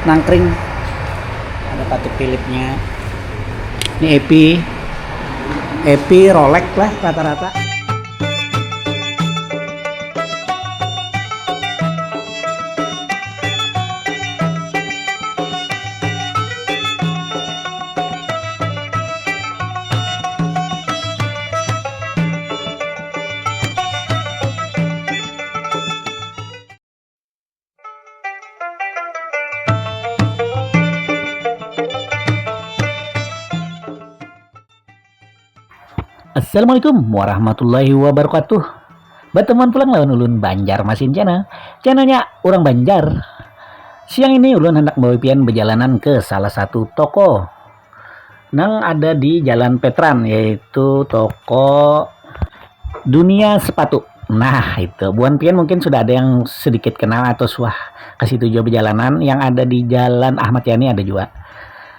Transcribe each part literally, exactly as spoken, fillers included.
Nangkring. Ada Patek Philipnya. Ini Epi. Epi Rolex lah rata-rata. Assalamualaikum warahmatullahi wabarakatuh. Bertemuan pulang lawan ulun Banjar Masin Channel. Channelnya orang Banjar. Siang ini ulun hendak bawa pian berjalanan ke salah satu toko nang ada di Jalan Petran, yaitu toko Dunia Sepatu. Nah, itu. Buan pian mungkin sudah ada yang sedikit kenal atau suah ke situ jua berjalanan, yang ada di Jalan Ahmad Yani ada juga.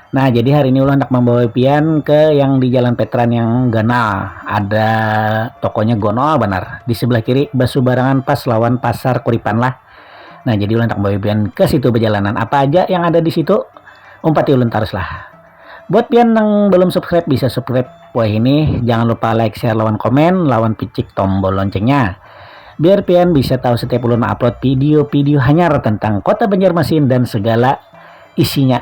Nah, jadi hari ini ulun hendak membawa pian ke yang di Jalan Petran yang ganal. Ada tokonya gonol banar. Di sebelah kiri basubarangan pas lawan Pasar Kuripan lah. Nah, jadi ulun hendak membawa pian ke situ berjalanan. Apa aja yang ada di situ? Umpati ulun terus lah. Buat pian yang belum subscribe, bisa subscribe wah ini. Jangan lupa like, share, lawan komen, lawan picik tombol loncengnya. Biar pian bisa tahu setiap ulun upload video-video hanyar tentang Kota Banjarmasin dan segala isinya.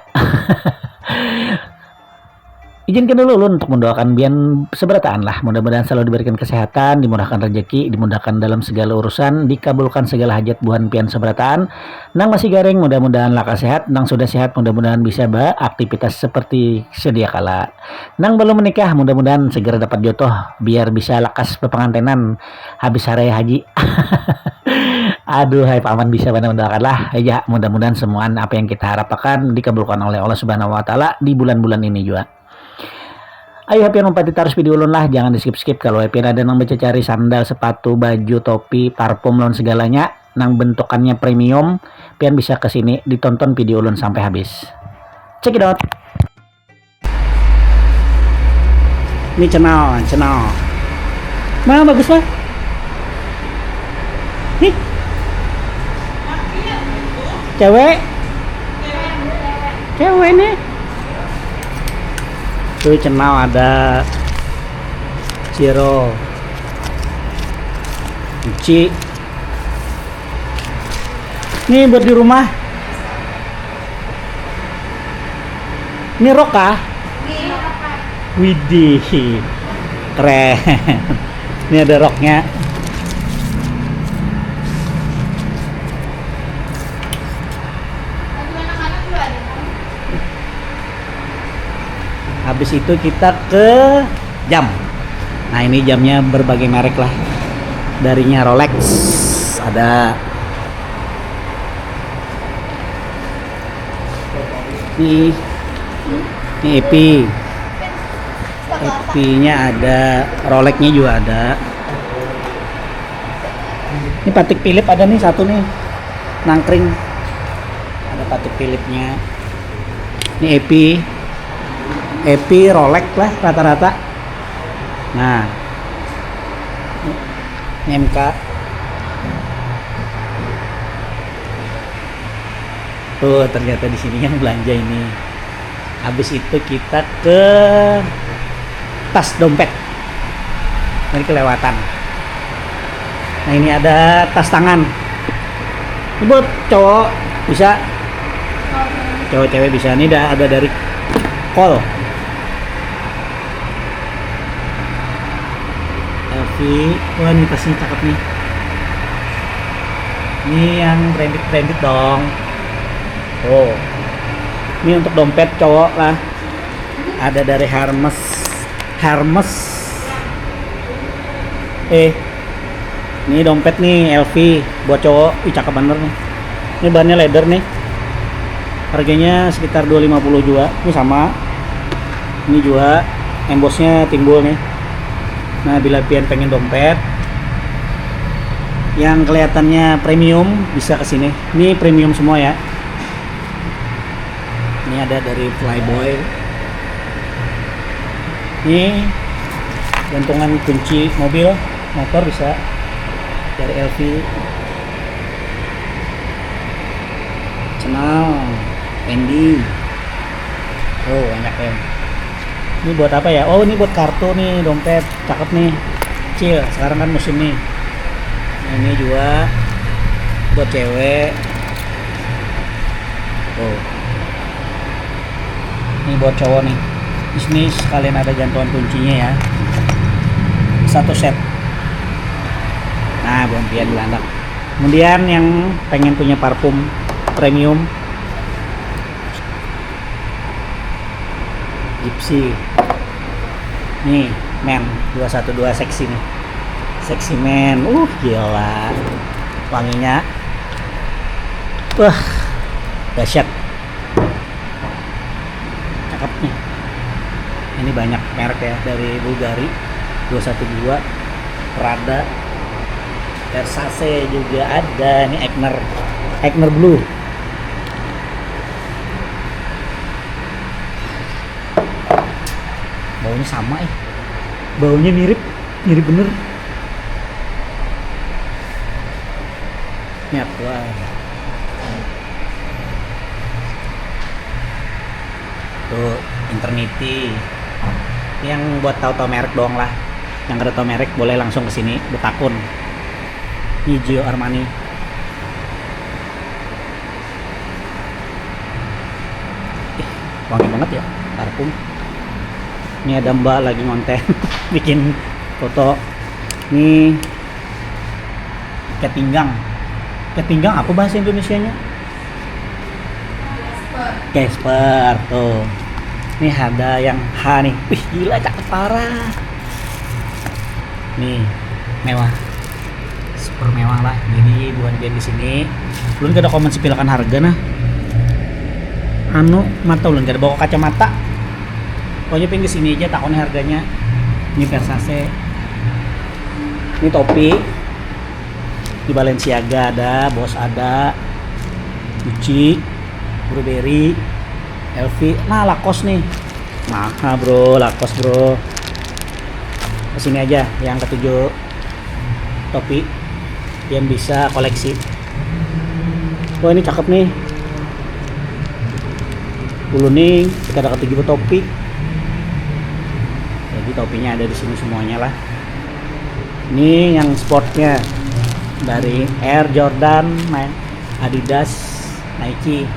Izinkan dulu ulun untuk mendoakan pian seberataan lah. Mudah-mudahan selalu diberikan kesehatan, dimurahkan rezeki, dimudahkan dalam segala urusan, dikabulkan segala hajat buhan pian seberataan. Nang masih garing, mudah-mudahan laka sehat. Nang sudah sehat, mudah-mudahan bisa beraktivitas seperti sedia kala. Nang belum menikah, mudah-mudahan segera dapat jodoh biar bisa lakas bepengantenan habis hari haji. Aduh, hai paman bisa banar mendoakan lah. Ya, mudah-mudahan semuaan apa yang kita harapkan dikabulkan oleh Allah Subhanahu wa Ta'ala di bulan-bulan ini juga. Ayo, pian umpati tarus video ulun lah, jangan di skip-skip. Kalau pian ada nang baca cari sandal, sepatu, baju, topi, parfum, lawan segalanya nang bentukannya premium, pian bisa ke sini, ditonton video ulun sampai habis. Check it out. Ini channel, channel. Mana bagus lah? Nih. Cewek. Cewek nih. Tuh channel ada Ciro. Gucci. Nih buat di rumah. Ini rok kah? Widih, keren. Ini ada roknya. Habis itu kita ke jam. Nah, ini jamnya berbagai merek lah. Darinya Rolex, ada nih, ini Epi. Epinya ada, Rolexnya juga ada. Ini Patek Philip ada nih satu nih, nangkring. Ada Patek Philipnya. Ini Epi, Epi Rolex lah rata-rata. Nah, ini M K. Tuh, ternyata di sini yang belanja ini. Habis itu kita ke tas dompet. Tadi kelewatan. Nah, ini ada tas tangan. Ini buat cowok bisa. Cowok cewek bisa. Ini dah ada dari Cole. L V. Wah, ini tasnya cakep nih. Ini yang branded-branded dong. Oh. Ini untuk dompet cowok lah. Ada dari Hermes. Hermes. Eh. Ini dompet nih L V buat cowok. Ih, cakep bener nih. Ini bahannya leather nih. Harganya sekitar dua lima puluh juga. Ini sama. Ini juga embossnya timbul nih. Nah, bila pian pengen dompet yang kelihatannya premium, bisa ke sini. Ini premium semua ya. Ini ada dari Playboy. Ini gantungan kunci mobil, motor bisa, dari L V. Channel. Fendi. Oh, banyak ya. Ini buat apa ya? Oh, ini buat kartu nih, dompet. Cakep nih. Cil, sekarang kan musim nih. Nah, ini juga buat cewek. Tuh. Ini buat cowok nih. Di sini sekalian ada gantungan kuncinya ya. Satu set. Nah, buat pian gelandak. Kemudian yang pengen punya parfum premium, Gypsy. Nih, men dua satu dua seksi nih. Seksi men. Uh, gila. Wanginya. Wah, dahsyat. Cakep nih. Ini banyak merek ya, dari Bulgari dua satu dua, Prada, Versace juga ada. Ini Egner. Egner Blue. Baunya sama eh. Baunya mirip, mirip bener. Ini Aqua. Tuh, Eternity. Ini yang buat tahu-tahu merek doang lah. Yang kada tahu merek boleh langsung ke sini betakun. Ini Gio Armani. Ih, wangi banget ya, parfum. Ini ada mbak lagi ngonten, bikin foto. Ini ikat pinggang. Ikat pinggang apa bahasa Indonesianya? Casper tuh. Ini ada yang H nih. Wih, gila, cakep parah. Nih, mewah. Super mewah lah. Jadi buat dia di sini. Belum kada komen sepilakan harga nah. Anu, mata ulun kada bawa kacamata. Pokoknya pengen kesini aja, takutnya harganya. Ini Versace. Ini topi. Di Balenciaga ada, Boss ada, Gucci, Burberry, L V. Nah, Lacoste nih. Maha bro, Lacoste bro. Kesini aja yang ketujuh topi yang bisa koleksi. Wah, ini cakep nih. Ulun nih kada ketuju betopi. Jadi topinya ada di sini semuanya lah. Ini yang sportnya dari Air Jordan, Adidas, Nike.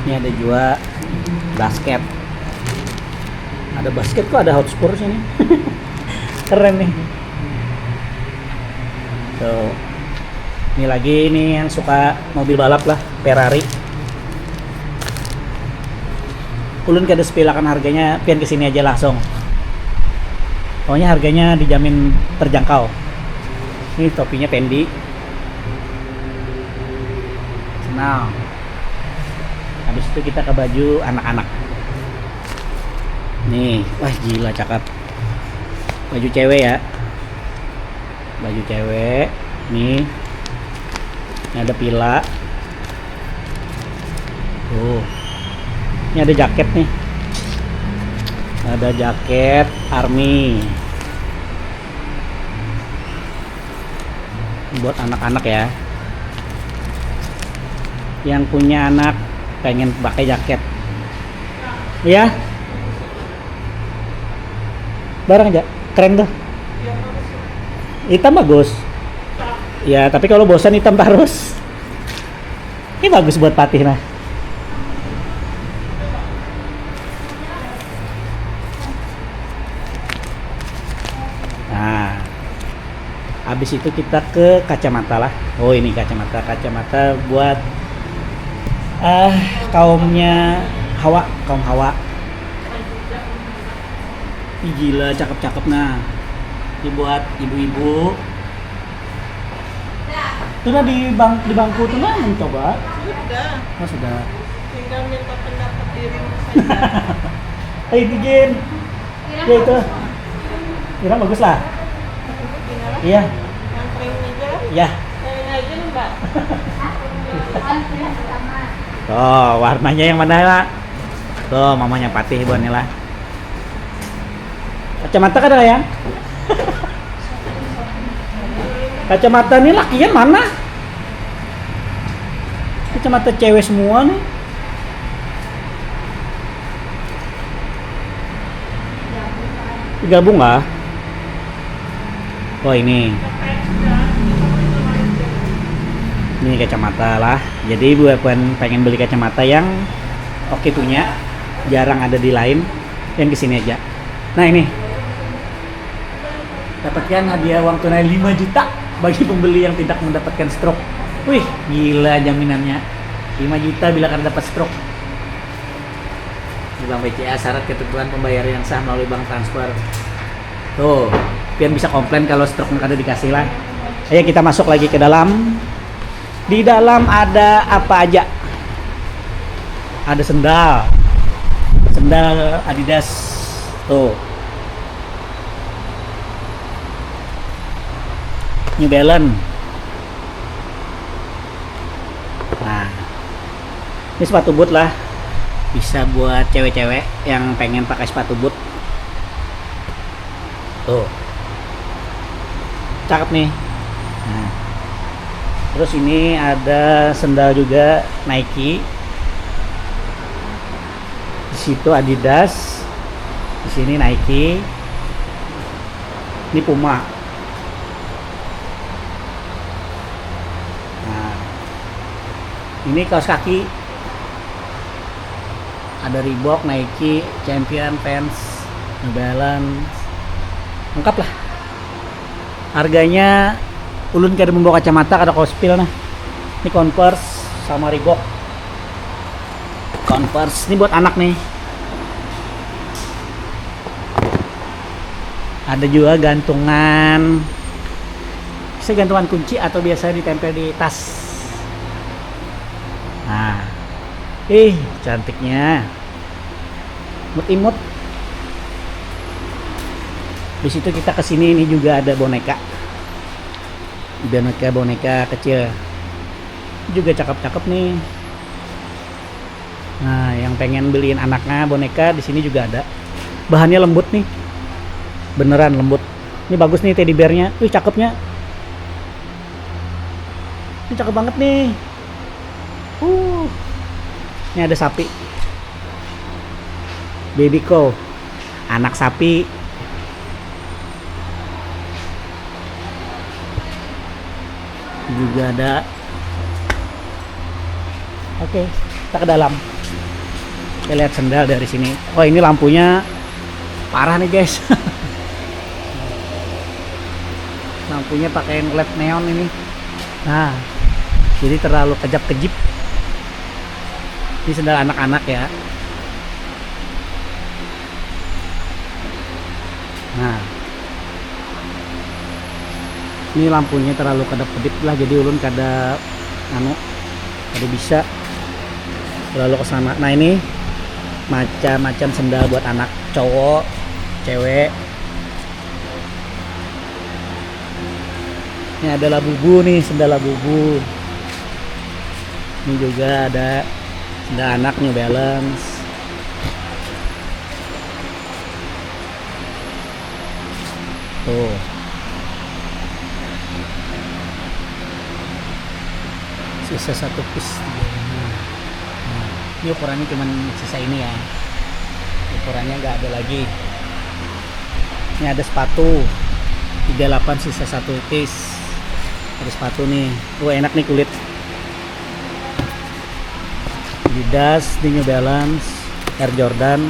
Ini ada juga basket. Ada basket kok ada Hotspur sini. Keren nih. Tuh. Ini lagi ini yang suka mobil balap lah, Ferrari. Ulun kada sepilakan harganya, pian kesini aja langsung. Pokoknya harganya dijamin terjangkau. Ini topinya Fendi. Senang. Habis itu kita ke baju anak-anak. Nih, wah gila cakep. Baju cewek ya. Baju cewek. Nih. Ini ada pila. Tuh. Ini ada jaket nih. Ada jaket army. Buat anak-anak ya. Yang punya anak pengen pakai jaket. Ya. Barang aja. Keren tuh. Hitam bagus. Ya, tapi kalau bosan hitam terus. Ini bagus buat Patih nah. Nah, habis itu kita ke kacamata lah. Oh, ini kacamata, kacamata buat eh kaumnya Hawa, kaum Hawa. Ih, gila, cakep-cakep nah. Ini buat ibu-ibu. Itu nah di bang di bangku tuh nah mencoba. Sudah. Oh, sudah. Tinggal minta pendapat dirimu saja. Eh, itu Jin. Ya itu. Irang bagus lah. Iya. Yang kering aja. Iya. Yang ini aja nih, Mbak. Oh, warnanya yang mana, Pak? Tuh, mamanya Patih buat nih lah. Kacamata kada ya? Kacamata nih lakian mana? Mata cewek semua nih. Gabung lah. Oh, ini. Ini kacamata lah. Jadi buat pengen beli kacamata yang oke punya, jarang ada di lain, yang kesini aja. Nah, ini. Dapatkan hadiah uang tunai lima juta bagi pembeli yang tidak mendapatkan stroke. Wih, gila jaminannya. Lima juta bila kada dapat stroke. Di Bank B C A, syarat ketentuan pembayaran yang sah melalui bank transfer. Tuh, pian bisa komplain kalau stroke kada dikasih lah. Ayo kita masuk lagi ke dalam. Di dalam ada apa aja? Ada sendal. Sendal Adidas. Tuh. New Balance. Nah, ini sepatu boot lah. Bisa buat cewek-cewek yang pengen pakai sepatu boot. Tuh. Cakep nih. Nah. Terus ini ada sendal juga Nike. Di situ Adidas. Di sini Nike. Ini Puma. Nah, ini kaos kaki. Ada Reebok, Nike, Champion, Vans, New Balance. Lengkap lah. Harganya, ulun kada membawa kacamata, kada kawa spill nah. Ini Converse sama Reebok. Converse ini buat anak nih. Ada juga gantungan. Bisa gantungan kunci atau biasa ditempel di tas. Nah. Ih, cantiknya. Imut-imut. Di situ kita ke sini, ini juga ada boneka. Boneka-boneka kecil. Juga cakep-cakep nih. Nah, yang pengen beliin anaknya boneka di sini juga ada. Bahannya lembut nih. Beneran lembut. Ini bagus nih teddy bearnya. Wih, cakepnya. Ini cakep banget nih. Uh. Ini ada sapi. Baby cow. Anak sapi. Juga ada. Oke, kita ke dalam. Kita lihat sendal dari sini. Oh, ini lampunya parah nih, guys. Lampunya pakai led neon ini. Nah, jadi terlalu kejap-kejip. Ini sendal anak-anak ya. Nah, ini lampunya terlalu kedap-kedip lah, jadi ulun kada, anu, kada bisa terlalu ke sana. Nah, ini macam-macam sendal buat anak, cowok, cewek. Ini ada Labubu nih, sendal Labubu. Ini juga ada sendal anak, New Balance. Tuh. Sisa satu piece. Nah, ini ukurannya cuman sisa ini ya. Ukurannya nggak ada lagi. Ini ada sepatu. Tiga delapan sisa satu piece. Ada sepatu nih. Wah, enak nih kulit. Adidas, di New Balance, Air Jordan.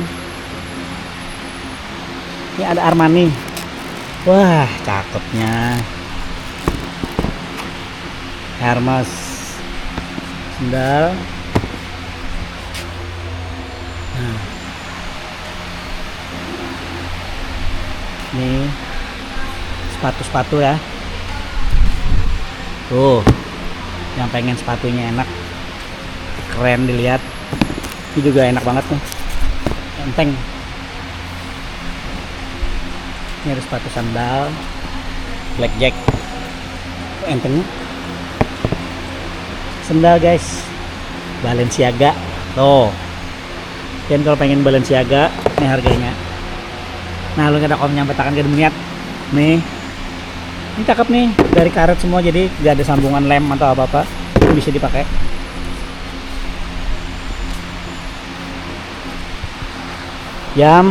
Ini ada Armani. Wah, cakepnya. Hermes. Sendal. Nah. Ini sepatu-sepatu ya. Tuh. Yang pengen sepatunya enak, keren dilihat. Ini juga enak banget nih. Enteng. Ini ada sepatu sandal Blackjack. Entengnya. Sendal, guys. Balenciaga. Tuh. Dan kalau pengen Balenciaga, ini harganya. Nah, lu kada kom nyambatakan ke niat. Nih. Ini cakep nih, dari karet semua, jadi gak ada sambungan lem atau apa-apa. Ini bisa dipakai. Jam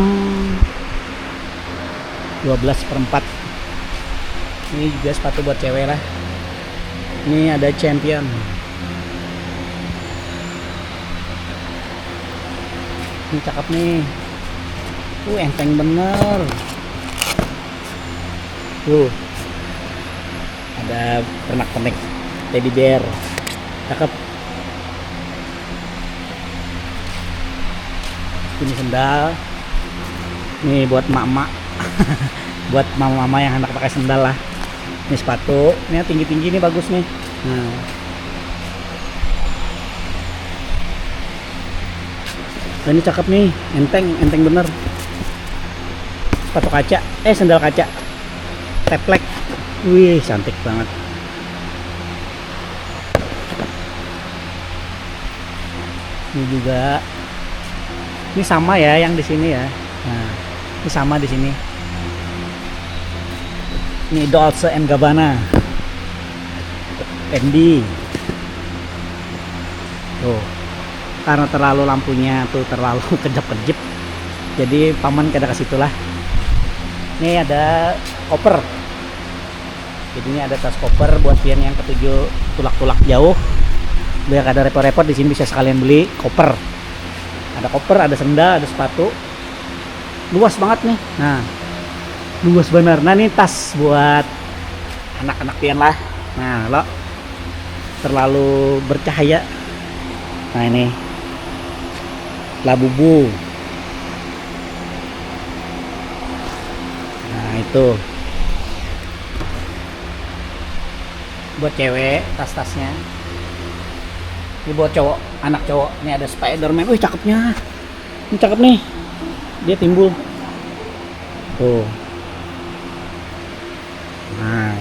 dua belas seperempat. Ini juga sepatu buat cewek lah. Ini ada Champion. Ini cakep nih. Uh, enteng bener. Tuh. Ada pernak-pernik teddy bear. Cakep. Ini sendal. Nih buat mama. Buat mama-mama yang hendak pakai sendal lah. Ini sepatu. Ini yang tinggi-tinggi, ini bagus nih. Nah. Ini cakep nih, enteng, enteng bener. Sepatu kaca, eh, sendal kaca. Teplek. Wih, cantik banget. Ini juga. Ini sama ya yang di sini ya. Nah, ini sama di sini. Ini Dolce and Gabbana. Fendi. Tuh. Karena terlalu lampunya tuh terlalu kejap-kejip. Jadi paman kada ke situ lah. Ini ada koper. Jadi ini ada tas koper buat pian yang ketuju tulak-tulak jauh. Biar kada repot-repot, di sini bisa sekalian beli koper. Ada koper, ada sendal, ada sepatu. Luas banget nih. Nah. Luas benar. Nah, ini tas buat anak-anak pian lah. Nah, lo terlalu bercahaya. Nah, ini. Labubu. Nah, itu. Buat cewek tas-tasnya. Ini buat cowok, anak cowok. Ini ada Spider-Man. Wih, cakepnya. Ini cakep nih. Dia timbul. Tuh. Nah.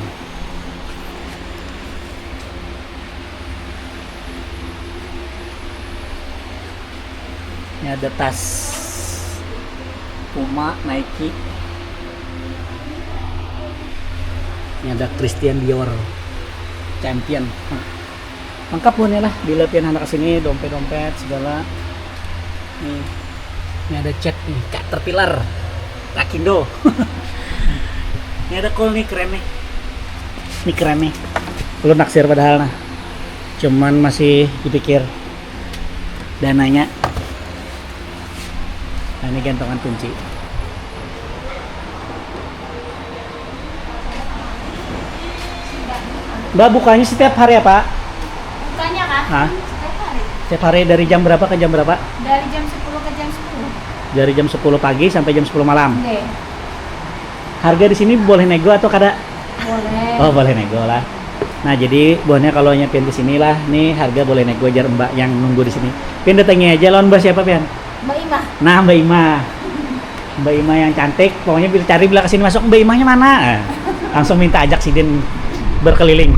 Ini ada tas Puma, Nike. Ini ada Christian Dior Champion. Nah, lengkap buhannya lah. Bila pian handak kesini, dompet-dompet segala. Nih, ini ada cat nih, Caterpillar, Lakindo. Ini ada cool nih, keren nih. Ini keren nih. Lu naksir padahal nah. Cuman masih dipikir dananya. Nah, ini gantungan kunci. Mbak, bukanya setiap hari apa? Bukanya kah? Hah? Setiap hari. Setiap hari dari jam berapa ke jam berapa? Dari jam sepuluh ke jam sepuluh. Dari jam sepuluh pagi sampai jam sepuluh malam. Nggih. Harga di sini boleh nego atau kada? Boleh. Oh, boleh nego lah. Nah, jadi buhannya kalau nyepian ke sini lah, nih harga boleh nego, jar Mbak yang nunggu di sini. Pian datangi aja lawan Mbak siapa, pian? Mbak Imah. Nah, Mbak Imah. Mbak Imah yang cantik, pokoknya bila cari bila kesini masuk, Mbak Imahnya mana? Eh, langsung minta ajak sidin berkeliling.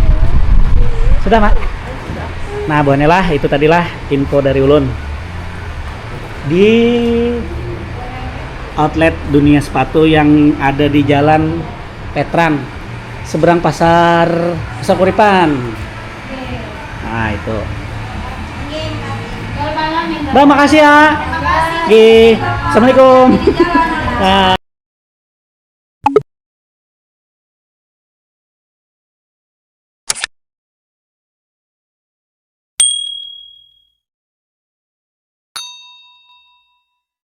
Sudah, Mak? Nah, buhannya lah, itu tadilah info dari ulun. Di outlet Dunia Sepatu yang ada di Jalan Petran, seberang pasar, Pasar Kuripan. Nah, itu. Mbak, makasih ya. Nggih. Assalamualaikum. Nah.